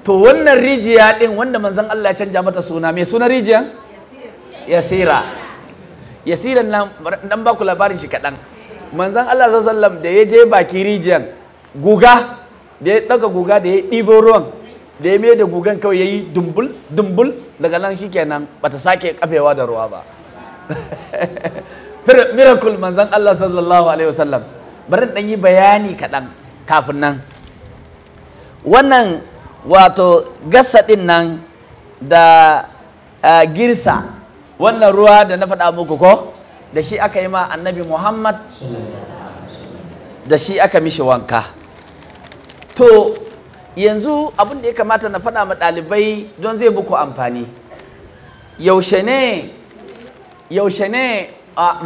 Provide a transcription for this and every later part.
To wannan rijiya din wanda manzon Allah ya canja mata suna, mai suna rijiyan? Yasira. Yasiran nan dan ba ku labarin shi kaɗan. Manzon Allah sallallahu alaihi wasallam da ya je baki rijiyan, guga da ya ɗaga guga da ya ɗibo ruwan da ya mai da gugan kawai ya yi dumbul dumbul, daga nan shikenan bata sake kafewa da ruwa ba. Miracle manzon Allah sallallahu alaihi wasallam. Bari dan yi bayani kaɗan kafin nan. Wannan wato gassa ɗin nan da girsa, wannan ruwa da na faɗa muku ko da shi aka yi ma Annabi Muhammad, da shi aka mishi wanka. To yanzu abin da ya kamata na faɗa ma ɗalibai don zai muku amfani, yaushe ne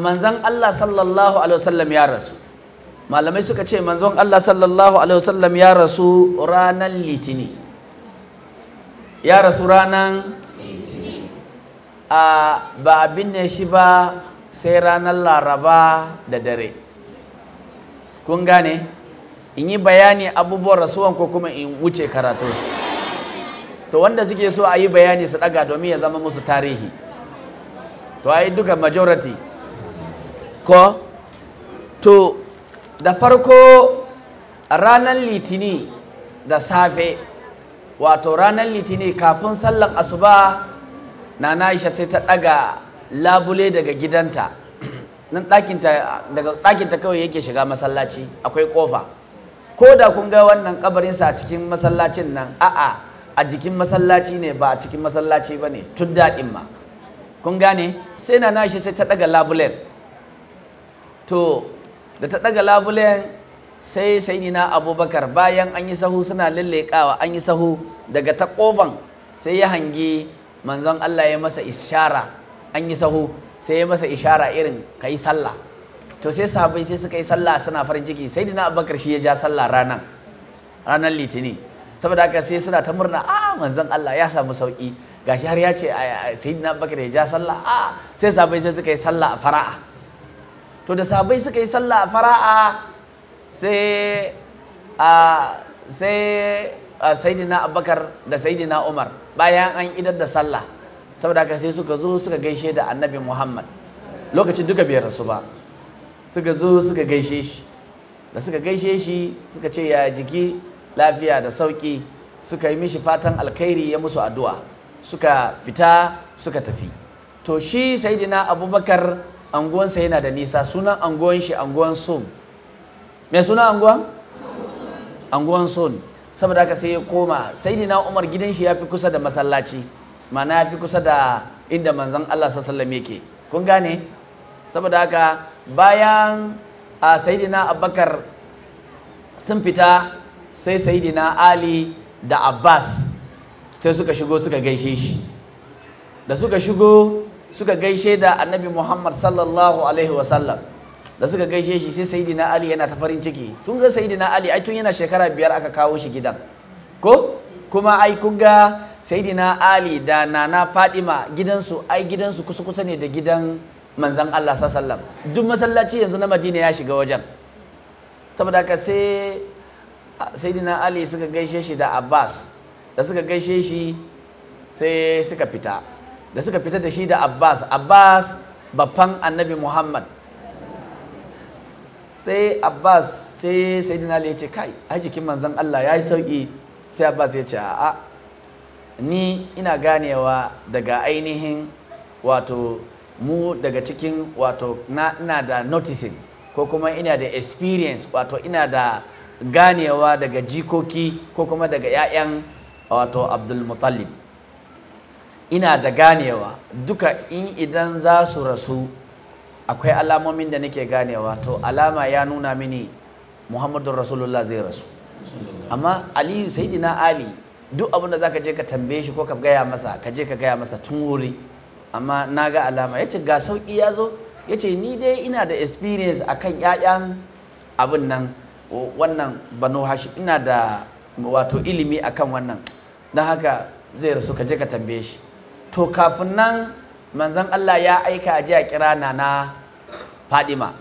manzon Allah sallallahu alaihi wasallam ya rasu? Malamai suka ce manzon Allah sallallahu alaihi wasallam ya rasu ranar Litini. Ya rasu ranar Litini. Ba a binne shi ba sai ranar Laraba da dare. Kun gane? In yi bayani abubuwan rasuwan ko kuma in wuce karatu? To wanda suke so a yi bayani su daga domin ya zama musu tarihi. To ai duka majority ko? To da farko ranar Litini da safe, wato ranar Litini kafin sallan asuba, Nana Aisha sai ta daga labule daga gidanta. Nan ɗakinta, daga ɗakinta kawai yake shiga masallaci, akwai ƙofa. Ko da kun ga wannan kabarinsa a cikin masallacin nan, a'a a jikin masallaci ne ba a cikin masallaci ba ne, tun daɗin ma. Kun gane? Sai Nana Aisha sai ta daga labulen. To da ta daga labulen sai Sayyidina Abubakar bayan an yi sahu suna lallekawa, an yi sahu daga ta kofan sai ya hangi manzon Allah ya masa ishara, an yi sahu sai ya masa ishara irin kai sallah. To sai sahabbai sai suka yi sallah suna farin ciki. Sayyidina Abubakar shi ya ja sallah ranar Litini. Saboda haka sai suna ta murna, a manzon Allah ya samu sauki, gashi har ya ce Sayyidina Abubakar ya ja sallah. A sai sahabbai sai suka yi sallah a fara'a. To da sahabbai suka yi sallah a fara'a sai Sayyidina Abubakar da Sayyidina Umar bayan an idar da sallah, saboda haka sai suka zo suka gaishe da Annabi Muhammad. Lokacin duka bai rasu ba. Suka zo suka gaishe shi. Da suka gaishe shi suka ce ya jiki, lafiya da sauki. Suka yi mishi fatan alkhairi, ya musu addu'a. Suka fita suka tafi. To shi Sayyidina Abubakar anguwansa yana da nisa. Sunan anguwan shi anguwan Sun. Me sunan anguwan? Anguwan Sun. Saboda haka sai ya koma. Sayyidina Umar gidan shi ya fi kusa da masallaci, ma'ana ya fi kusa da inda manzon Allah sallallahu alaihi wasallam yake. Kun gane? Saboda haka bayan Sayyidina Abubakar sun fita, sai Sayyidina Ali da Abbas sai suka shigo suka gaishe shi. Da suka shigo suka gaishe da Annabi Muhammad sallallahu alaihi wasallam. Da suka gaishe shi sai Sayyidina Ali yana ta farin ciki. Tun ga Sayyidina Ali ai tun yana shekara 5 aka kawo shi gidan. Ko? Kuma ai kun ga Sayyidina Ali da Nana Fadima gidansu ai gidansu kusa kusa ne da gidan manzon Allah sallallahu alaihi wasallam. Duk masallaci yanzu na Madina ya shiga wajen. Saboda haka sai Sayyidina Ali suka gaishe shi da Abbas. Da suka gaishe shi sai suka fita. Da suka fita da shi da Abbas, Abbas babban Annabi Muhammad. Sai Abbas sai Sayyidina Ali ya ce kai, ai jikin manzon Allah ya yi sauki. Sai Abbas ya ce a'a, ni ina ganewa daga ainihin wato mu daga cikin wato ina da noticing ko kuma ina da experience, wato ina da ganewa daga jikoki ko kuma daga 'ya'yan wato Abdul Muttalib. Ina da ganewa duka in idan za su rasu akwai alamomin da nake ganewa. To alama ya nuna mini Muhammadun Rasulullah zai rasu. Amma Aliyu, Sayyidina Ali, duk abin da zaka je ka tambaye shi ko ka gaya masa, ka je ka gaya masa tun wuri. Amma na ga alama, ya ce ga sauki ya zo. Ya ce ni dai ina da experience akan 'ya'yan abin nan, wannan Banu Hashim, ina da wato ilimi akan wannan, don haka zai rasu, ka je ka tambaye shi. To kafin nan manzon Allah ya aika a je a kira Nana Fadima.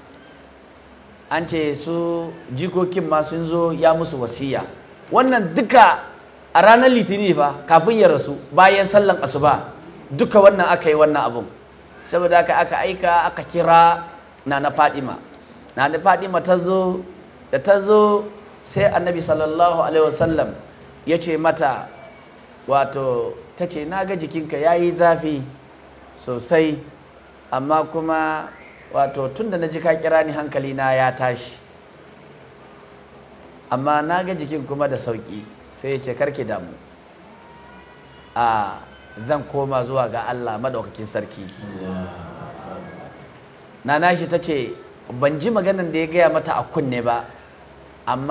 An ce su jikokin ma sun zo ya musu wasiya. Wannan duka A ranar Litini fa, kafin ya rasu, bayan sallan asuba, duka wannan aka yi wannan abun. Saboda haka aka aika aka kira Nana Fadima. Nana Fadima ta zo, da ta zo sai Annabi sallallahu alaihi wasallam ya ce mata, wato ta ce, na ga jikinka ya yi zafi sosai, amma kuma wato tun da na ji ka kira ni hankali na ya tashi, amma na ga jikin kuma da sauki. Sai ya ce, karki damu, a zan koma zuwa ga Allah madaukakin sarki. Nana shi ta ce ban ji maganan da ya gaya mata a kunne ba, amma